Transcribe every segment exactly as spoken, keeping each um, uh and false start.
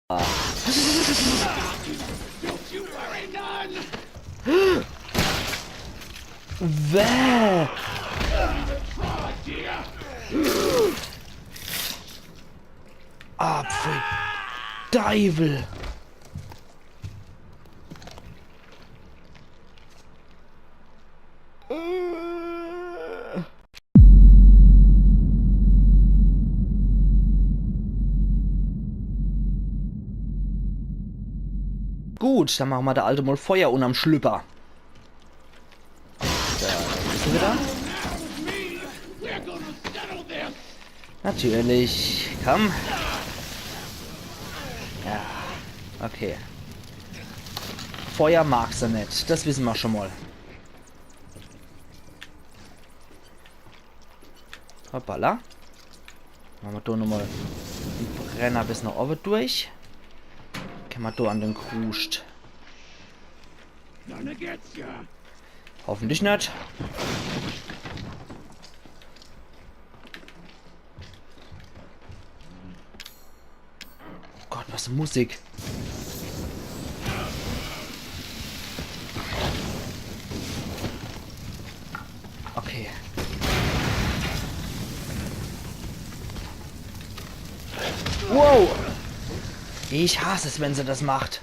Wäh! Ah, pfui Deiwel! Gut, dann mache mer de Alte mol Feuer unnerm Schlüpper. So, do is se widder. Natürlich. Komm. Ja, okay. Feuer mag se net. Des wisse mer schun mol. Hoppala. Mache mer do nochmol de Brenner bis nooch owwe durch. Kenne mer do an de Kruscht. Hoffentlich net. Gott, was Musik. Okay. Wow! Ich hass es, wenn se des macht.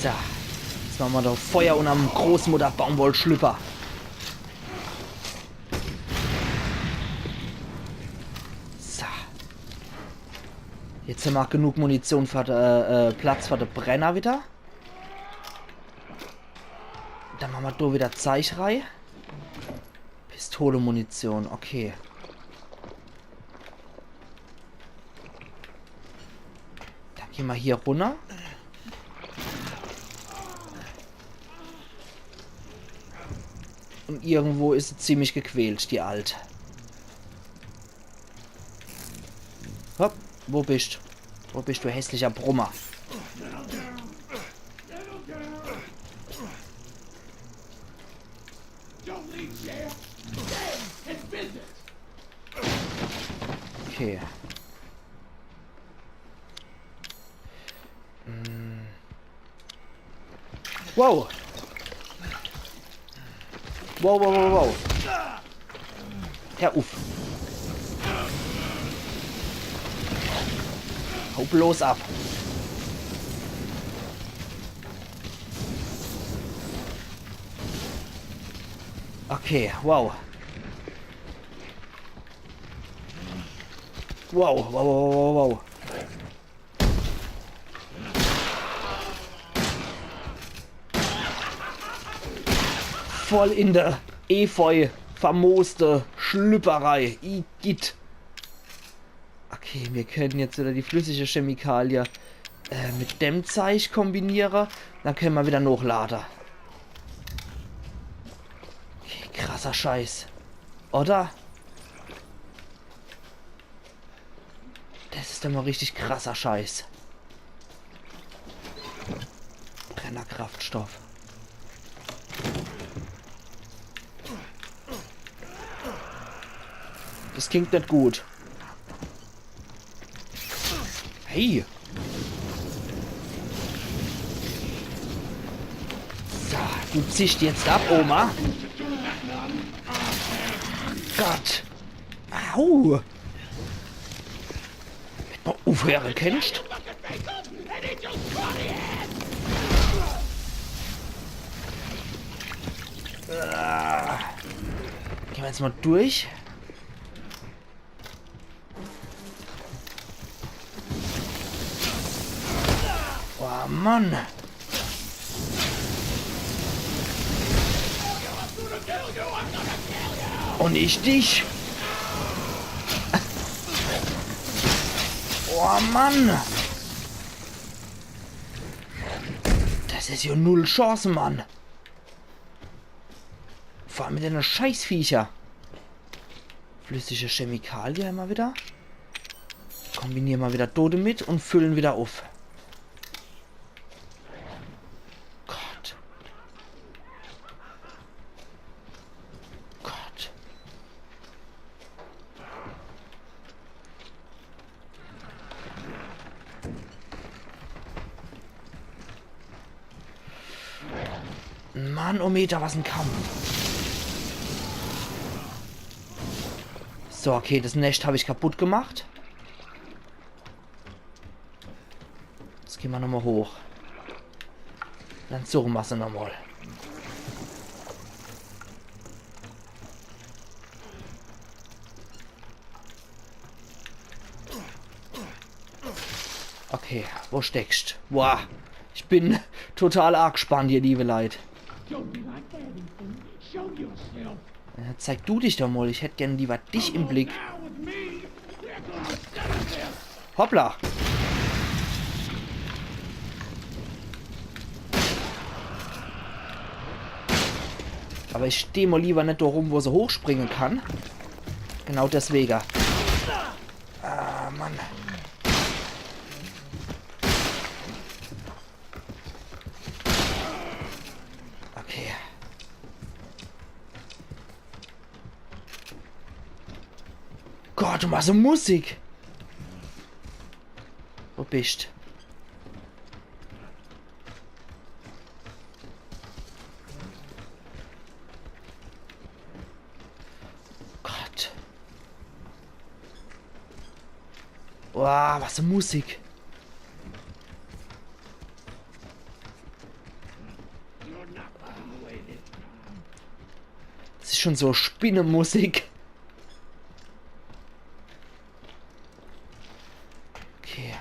So. Jetzt mache mer doch Feuer unnerm Großmutter-Baumwollschlüpper. So. Jetzt hämmer ach genug Munition für de, äh, äh, Platz für de Brenner widder. Dann mache mer do widder Zeich rei. Pistole-Munition, okay. Dann gehn mer hier runner. Un irgendwo is se ziemlich gequält, die Alt. Hopp, wo bischt? Wo bischt, du hässlicher Brummer? Okay. Hm. Wow. Wow, wow, wow, wow. Hör uff. Hau bloß ab. Okay, wow. Wow, wow, wow, wow, wow. Voll in de Efeu vermooste Schlüpperei. Igitt. Okay, mir kenne jetzt widder die flüssige Chemikalie, äh, mit dem Zeich kombiniere. Dann kenne mer widder nochlade. Okay, krasser Scheiß. Oder? Des is doch mol richtig krasser Scheiß. Brennerkraftstoff. Des klingt net gut. Hey! So, du ziehscht jetzt ab, Oma. Gott! Au! Wenn du uffheere kennst. Ah. Gehn mer jetzt mol durch. Oh Mann. Un ich dich. Oh Mann. Des is jo null Chance, Mann. Vor allem mit denne Scheißviecher. Flüssige Chemikalie immer wieder. Kombiniere mer wieder do demit un fülle wieder uff. Gott. Gott. Mann, oh Meter, was en Kampf. So, okay, das Nescht hab ich kaputt gemacht. Jetzt gehn mer nochmal hoch. Dann suche mer se nochmal. Okay, wo steckst? Boah, ich bin total arg gespannt, ihr liebe Leit. Don't be like that, Ethan. Show yourself. Ja, zeig du dich doch mal, ich hätt gern lieber dich im Blick. Hoppla! Aber ich steh mal lieber net do rum, wo se hochspringe kann. Genau deswege. Ah, Mann. Okay. Gott, was e Musik! Wo bist? Gott. Boah, was e Musik. Das is schon so Spinnemusik. Okay.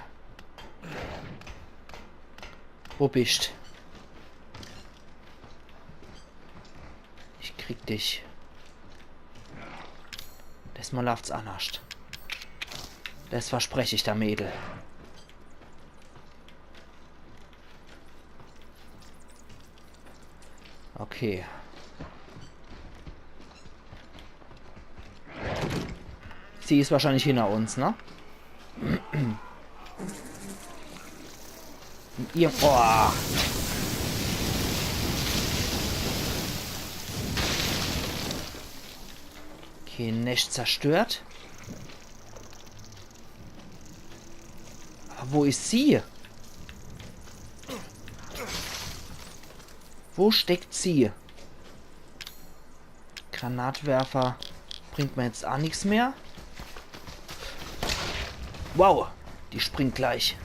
Wo bist? Ich krieg dich. Des Mal laaft's annerscht. Des versprech ich der Mädel. Okay. Sie is wahrscheinlich hinter uns, ne? Ihr. Oh. Okay, Nescht zerstört. Aber wo is sie? Wo steckt sie? Granatwerfer bringt mer jetzt aa nix mehr. Wow, die springt gleich.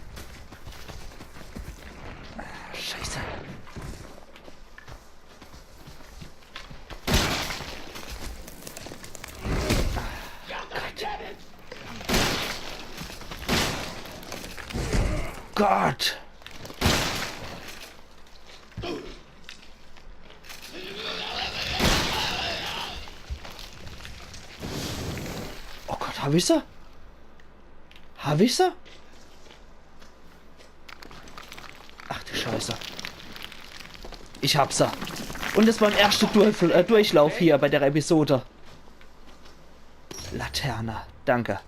Scheiße. Gott. Gott. Oh Gott, hab ich se? Hab ich se? Ach du Scheiße. Ich hab se. Und es war de erschte Durchfl-, äh, Durchlauf hier bei der Episode. Laterne, danke.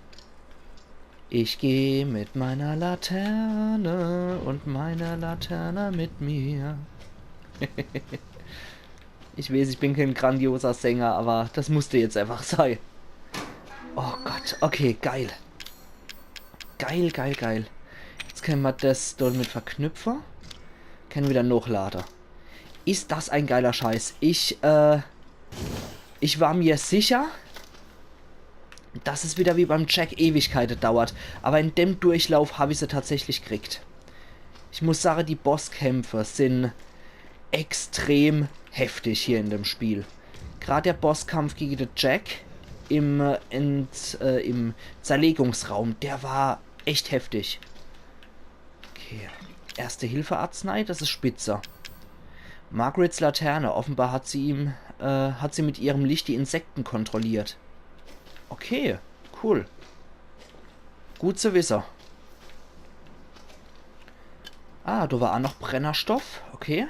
Ich geh mit meiner Laterne und meine Laterne mit mir. Ich weeß, ich bin kein grandioser Sänger, aber das musste jetzt einfach sei. Oh Gott, okay, geil. Geil, geil, geil. Jetzt kenne mer das dort mit verknüpfe. Kenne wieder nochlade. Is das ein geiler Scheiß. Ich, äh, ich war mir sicher, dass es wieder wie beim Jack Ewigkeite dauert. Aber in dem Durchlauf hab ich se tatsächlich kriegt. Ich muss sage, die Bosskämpfe sin extrem heftig hier in dem Spiel. Grad der Bosskampf gegen den Jack im, äh, in, äh, im Zerlegungsraum, der war echt heftig. Okay. Erste-Hilfe-Arznei, das is spitze. Margarets Laterne. Offenbar hat sie ihm, äh, hat sie mit ihrem Licht die Insekten kontrolliert. Okay, cool. Gut zu wisse. Ah, do war aa noch Brennerstoff. Okay.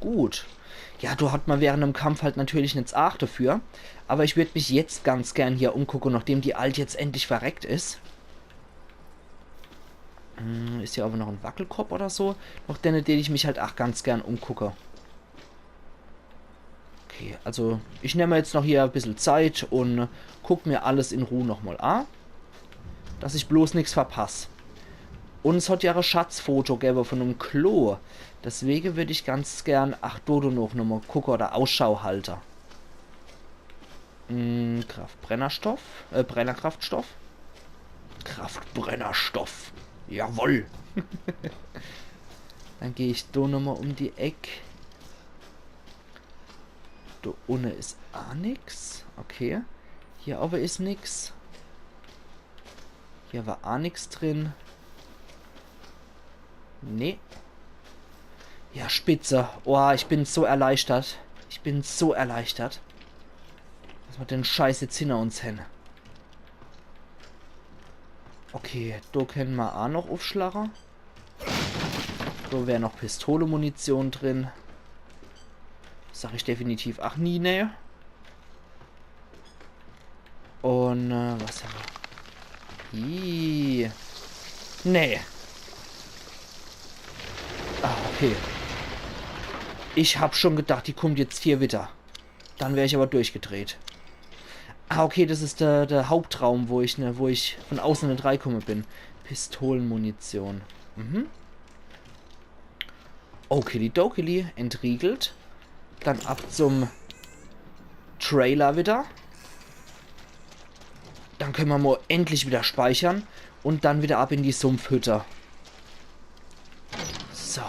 Gut. Ja, do hat mer während dem Kampf halt natürlich net Aach dafür. Aber ich würd mich jetzt ganz gern hier umgucke, nachdem die Alt jetzt endlich verreckt is. Hm, is hier aber noch en Wackelkopp oder so? Noch denne, den ich mich halt aach ganz gern umgucke. Okay, also ich nemm mer jetzt noch hier e bissel Zeit und guck mer alles in Ruh nochmal a. Dass ich bloß nix verpass. Un es hat jo e Schatzfoto gewwe vun em Klo. Deswege würd ich ganz gern, ach, do, do noch nochmol gucke oder Ausschau halte. Hm, Kraftbrennerstoff, äh, Brennerkraftstoff. Kraftbrennerstoff. Jawoll. Dann geh ich do nochmol um die Eck. Do unne is aa nix. Okay. Hier awwer is nix. Hier war aa nix drin. Nee. Ja, spitze. Oh, ich bin so erleichtert. Ich bin so erleichtert. Dass mer den Scheiß jetzt hinner uns hen. Okay, do kenne mer aa noch uffschlache. Do wär noch Pistolemunition drin. Sag ich definitiv ach nie, nee. Un, äh, was hammer? Ih. Nee. Ah, okay. Ich hab schon gedacht, die kummt jetzt hier widder. Dann wär ich awwer durchgedreht. Ah, okay, das is der, der Hauptraum, wo ich, ne, wo ich vun auße net reikumme bin. Pistolemunition. Mhm. Okilidokili, entriegelt. Dann ab zum Trailer widder. Dann kenne mer mol endlich widder speichere un dann widder ab in die Sumpfhütte. So.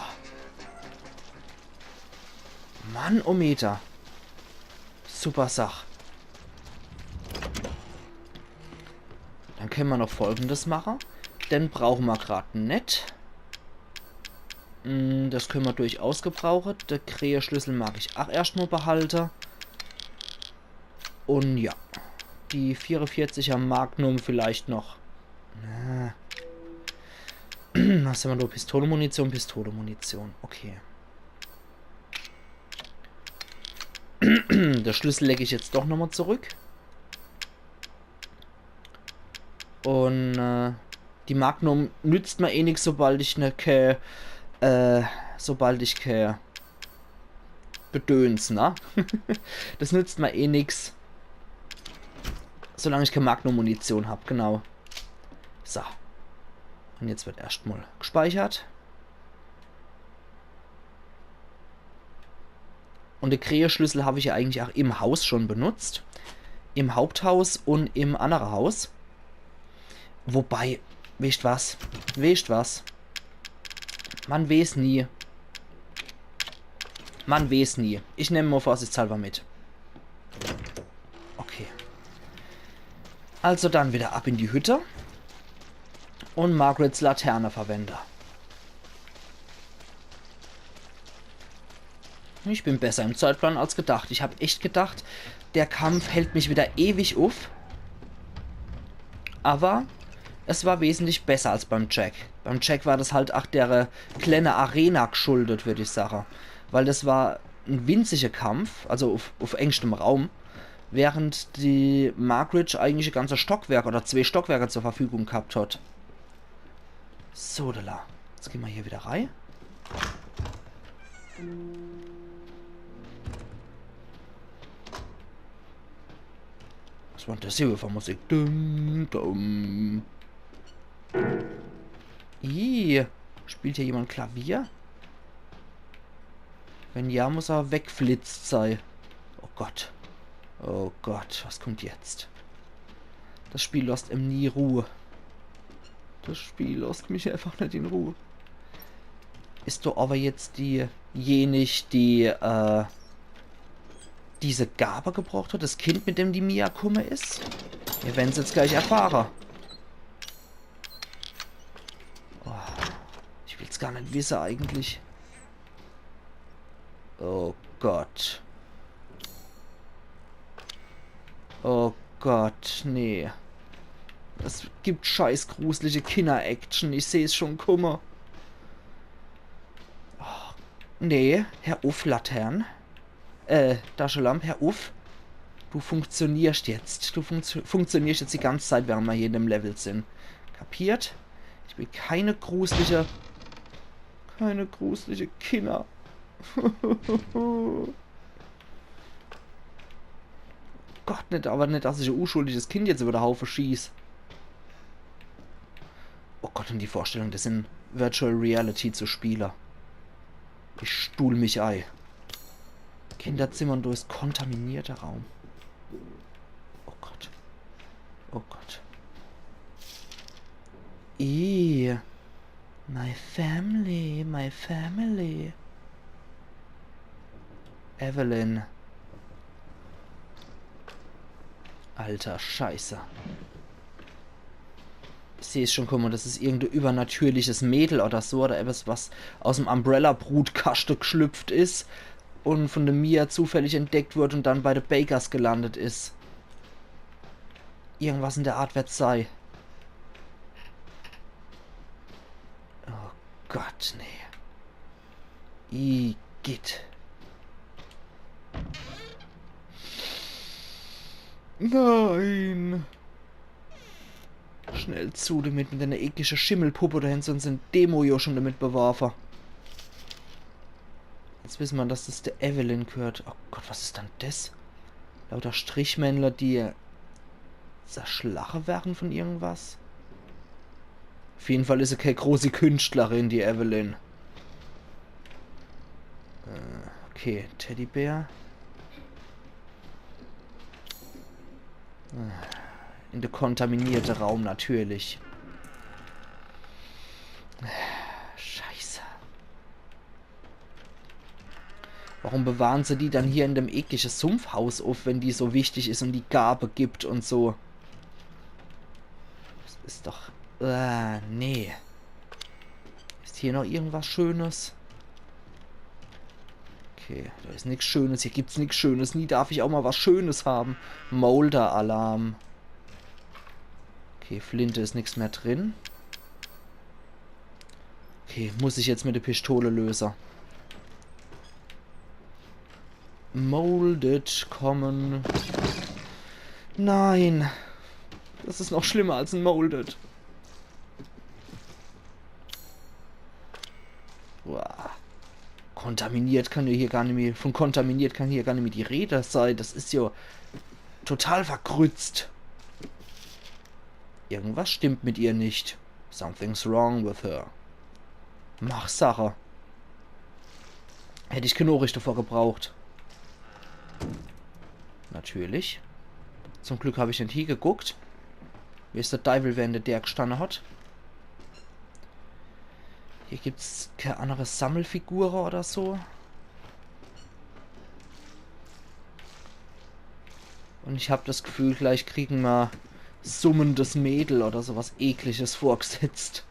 Mann, oh Meter. Super Sach. Dann kenne mer noch Folgendes mache. Den brauche mer grad net. Mm, das kenne mer durchaus gebrauche. De Kräheschlüssel mag ich ach erscht mol behalte. Un ja. Die vierevierziger Magnum vielleicht noch. Na. Was hammer do? Pistolemunition, Pistolemunition. Okay. De Schlüssel leg ich jetzt doch nochmol zurück. Un, äh, die Magnum nützt mer eh nix, sobald ich ne, ke, äh, sobald ich ke Bedöns, ne? Das nützt mer eh nix. Solang ich ke Magnum-Munition hab, genau. So. Un jetzt wird erscht mol gespeichert. Un de Kräheschlüssel hab ich ja eigentlich ach im Haus schon benutzt. Im Haupthaus un im annere Haus. Wobei, weescht was? Weescht was? Mer weeß nie. Mer weeß nie. Ich nemm mol vorsichtshalber mit. Okay. Also dann widder ab in die Hütte. Un Margarets Laterne verwende. Ich bin besser im Zeitplan als gedacht. Ich hab echt gedacht, der Kampf hält mich widder ewig uff. Awwer es war wesentlich besser als beim Jack. Beim Jack war das halt ach dere, äh, kleine Arena gschuldet, würd ich sage. Weil das war en winzige Kampf, also uff, uff engschtem Raum, während die Margaret eigentlich e ganze Stockwerk oder zwee Stockwerke zur Verfügung ghabt hat. So, do la. Jetzt gehn mer hier widder rei. Was war das hier für Musik? Dum, dum. Ih, spielt hier jemand Klavier? Wenn ja, muss er weggeflitzt sei. Oh Gott. Oh Gott, was kummt jetzt? Das Spiel losst em nie Ruh. Das Spiel losst mich einfach net in Ruh. Is do awwer jetzt diejenig, die, äh, diese Gabe gebrocht hat? Das Kind, mit dem die Mia kumme is? Mir werden's jetzt gleich erfahre. Oh, ich will's gar net wisse eigentlich. Oh Gott. Oh Gott, nee. Es gibt scheiß grusliche Kinner-Action, ich seh's schon kumme. Oh, nee, hör uff, Latern. Äh, Taschelamp, hör uff. Du funktionierst jetzt. Du funktio-, funktionierst jetzt die ganze Zeit, während mer hier in dem Level sin. Kapiert? Ich will keine grusliche, keine grusliche Kinner. Gott, net, awwer net, dass ich e unschuldiges Kind jetzt iwwer de Haufe schieß. Oh Gott, un die Vorstellung, des in Virtual Reality zu spiele. Ich stuhl mich ei. Kinderzimmer un do is kontaminierter Raum. Oh Gott. Oh Gott. Ih. My family, my family. Evelyn. Alter Scheiße. Ich seh's schon kumme, des is irgend e übernatürliches Mädel oder so, oder etwas, was aus'm Umbrella-Brutkaschte gschlüpft is un vun de Mia zufällig entdeckt wurd un dann bei de Bakers gelandet is. Irgendwas in der Art werd's sei. Oh Gott, nee. Igitt. Nein. Schnell zu demit, mit deiner eklische Schimmelpuppe, do hän se uns en Demo jo schon demit beworfe. Jetzt wisse mer, dass des de Evelyn gehört. Oh Gott, was is dann des? Lauter Strichmännler, die zerschlache werre vun irgendwas. Uff jeden Fall is se kee großi Künstlerin, die Evelyn. Äh, okay, Teddybär. Äh, in de kontaminierte Raum natürlich. Scheiße. Warum bewahre se die dann hier in dem eklige Sumpfhaus uff, wenn die so wichtig is un die Gabe gibt un so? Des is doch... Äh, nee. Is hier noch irgendwas Schönes? Okay, do is nix Schönes. Hier gibt's nix Schönes. Nie darf ich auch mal was Schönes haben. Moulder-Alarm. Okay, Flinte is nix mehr drin. Okay, muss ich jetzt mit de Pistole löse. Molded kommen. Nein. Des is noch schlimmer als en Molded. Uah. Kontaminiert kann jo hier gar nimmi, vun kontaminiert kann hier gar nimmi die Red sei. Des is jo total verkrützt. Irgendwas stimmt mit ihr nicht. Something's wrong with her. Mach Sache. Hätt ich kee Nochricht devor gebraucht. Natürlich. Zum Glück hab ich net hiegeguckt. Weeß de Deiwel, wer in de Deer gstanne hat. Hier gibt's kee annere Sammelfigure oder so. Un ich hab des Gefühl, gleich kriegen mer summendes Mädel oder so was Ekliges vorgesetzt.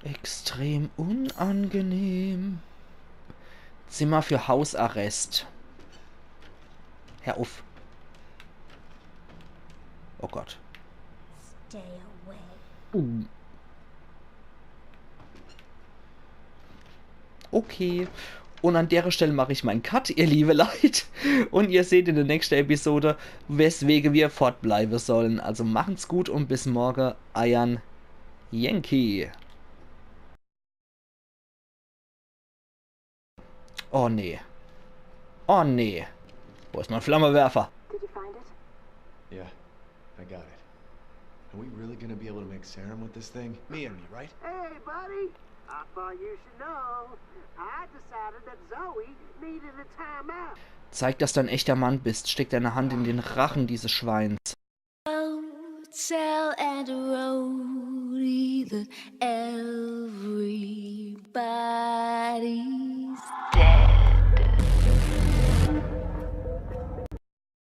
Extrem unangenehm. Zimmer für Hausarrest. Hör uff. Oh Gott. Stay away. Uh. Okay. Un an dere Stell mach ich mein Cut, ihr liebe Leit. Un ihr seht in de nächschte Episode, weswege mer fortbleibe sollen. Also machen's gut un bis morge, eiern Yankee. Oh nee. Oh nee. Wo is mein Flammewerfer? Did you find it? Yeah, I got it. Are we really gonna be able to make serum with this thing? Me and me, right? Hey, buddy! I thought you should know. I decided that Zoe needed a timeout. Zeig, dass du ein echter Mann bist. Steck deine Hand in den Rachen dieses Schweins. Hotel and a roadie that everybody's dead.